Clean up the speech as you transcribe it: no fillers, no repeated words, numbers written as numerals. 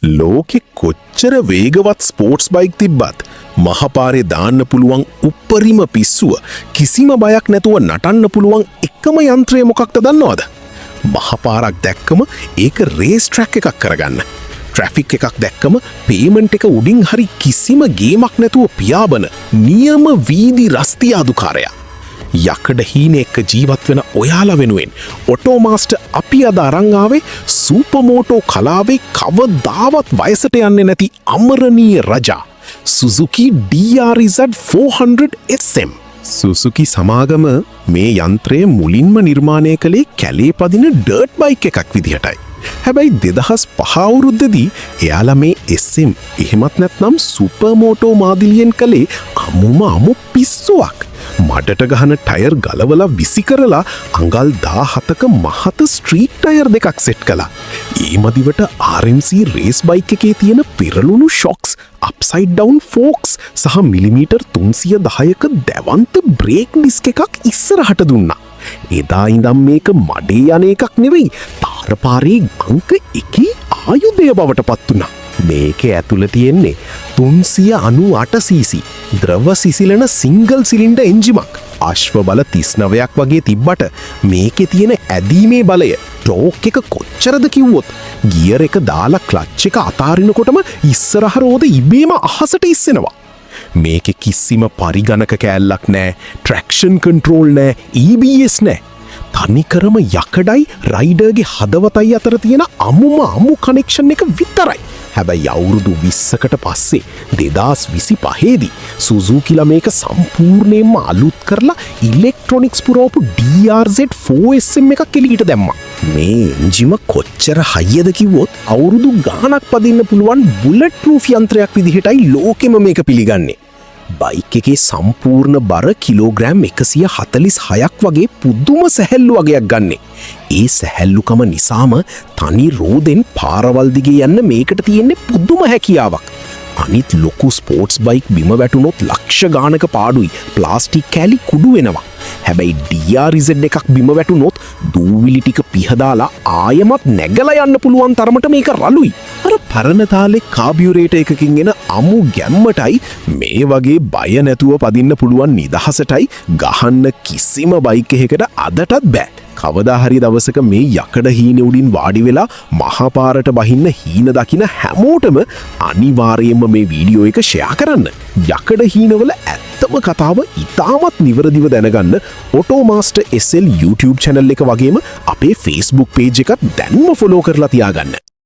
ලෝකෙ කොච්චර වේගවත් ස්පෝර්ට්ස් බයික් තිබ්බත් මහපාරේ දාන්න පුළුවන් උප්පරිම පිස්සුව, කිසිම බයක් නැතුව නටන්න පුළුවන් එකම යන්ත්‍රය මොකක්ද දන්නවද? මහපාරක් දැක්කම ඒක රේස් ට්‍රැක් එකක් කරගන්න. ට්‍රැෆික් එකක් දැක්කම පේව්මන්ට් එක උඩින් හරි කිසිම ගේමක් නැතුව පියාඹන නියම වීදි රස්තියාදුකාරයා. යකඩ හීන එක්ක ජීවත් වෙන ඔයාලා වෙනුවෙන් ඔටෝමාස්ටර් අපි අද අරන් ආවේ සුපර්මෝටෝ කලාවේ කවදාවත් වයසට යන්නේ නැති අමරණීය රජා, Suzuki DRZ 400 SM. Suzuki සමාගම මේ යන්ත්‍රය මුලින්ම නිර්මාණය කළේ කැලේ පදින ඩර්ට් බයික් එකක් විදිහටයි. හැබැයි 2005 අවුරුද්දේදී එයාලා මේ SM එහෙමත් නැත්නම් සුපර්මෝටෝ මාදිලියෙන් කළේ අමුම අමු පිස්සුවක්. මඩට ගහන ටයර් ගලවලා විසි කරලා අඟල් 17ක මහත ස්ට්‍රීට් ටයර් දෙකක් සෙට් කළා. ඒ මදිවට RMC raise bike එකේ තියෙන පෙරළුණු ෂොක්ස්, අප්සයිඩ් ඩවුන් ෆෝක්ස් සහ මිලිමීටර් 310ක දැවන්ත බ්‍රේක් ඩිස්ක් එකක් ඉස්සරහට දුන්නා. එදා ඉඳන් මේක මඩේ යන එකක් නෙවෙයි, තාර පාරේ අංක එකේ ආයුධය බවට පත් වුණා. මේකේ ඇතුළ තියෙන්නේ 398 cc ද්‍රව සිසිලන සිංගල් සිලින්ඩර් එන්ජිමක්. අශ්ව බල 39ක් වගේ තිබ්බට මේකේ තියෙන ඇදීමේ බලය, ටෝක් එක කොච්චරද කිව්වොත්, ගියර් එක දාලා ක්ලච් එක අතාරිනකොටම ඉස්සරහ රෝද ඉබේම අහසට ඉස්සෙනවා. මේකේ කිසිම පරිගණක කෑල්ලක් නෑ, ට්‍රැක්ෂන් කන්ට්‍රෝල් නෑ, ABS නෑ. තනිකරම යකඩයි රයිඩර්ගේ හදවතයි අතර තියෙන අමුම අමු කනෙක්ෂන් එක විතරයි. හැබැයි අවුරුදු 20කට පස්සේ 2025දී සුසුකිලා මේක සම්පූර්ණයෙන්ම අලුත් කරලා ඉලෙක්ට්‍රොනික්ස් පුරවපු DRZ 4SM එකක් එළියට දැම්මා. මේ එන්ජිම කොච්චර හයියද කිව්වොත්, අවුරුදු ගාණක් පදින්න පුළුවන් බුලට් ප්‍රූෆ් යන්ත්‍රයක් විදිහටයි ලෝකෙම මේක පිළිගන්නේ. බයික් එකේ සම්පූර්ණ බර කිලෝග්‍රෑම් 146ක් වගේ පුදුම සැහැල්ලු වගයක් ගන්නෙ. ඒ සැහැල්ලුකම නිසාම තනි රෝදෙන් පාරවල් දිගේ යන්න මේකට තියෙන්නේ පුදුම හැකියාවක්. අනිත් ලොකු ස්පෝර්ට්ස් බයික් බිම වැටුනොත් ලක්ෂ ගානක පාඩුයි, ප්ලාස්ටික් කෑලි කුඩු වෙනවා. හැබැයි DRZ එකක් බිම වැටුනොත් දූවිලි ටික පිහදාලා ආයමත් නැගලා යන්න පුළුවන් තරමට මේක රළුයි. අර පරණ තාලේ කාබියුරේටර් එකකින් එන අමු ගැම්මටයි මේ වගේ බය නැතුව පදින්න පුළුවන් නිදහසටයි ගහන්න කිසිම බයික් එකකට අදටත් බෑ. කවදා හරි දවසක මේ යකඩ හීන උඩින් වාඩි වෙලා මහපාරට බහින්න හීන දකින හැමෝටම අනිවාර්යයෙන්ම මේ වීඩියෝ එක ෂෙයා කරන්න. යකඩ හීනවල ඇත්තම කතාව ඉතාමත් නිවැරදිව දැනගන්න auto master SL YouTube channel එක වගේම අපේ Facebook page එකත් දැන්ම ෆලෝ කරලා තියාගන්න.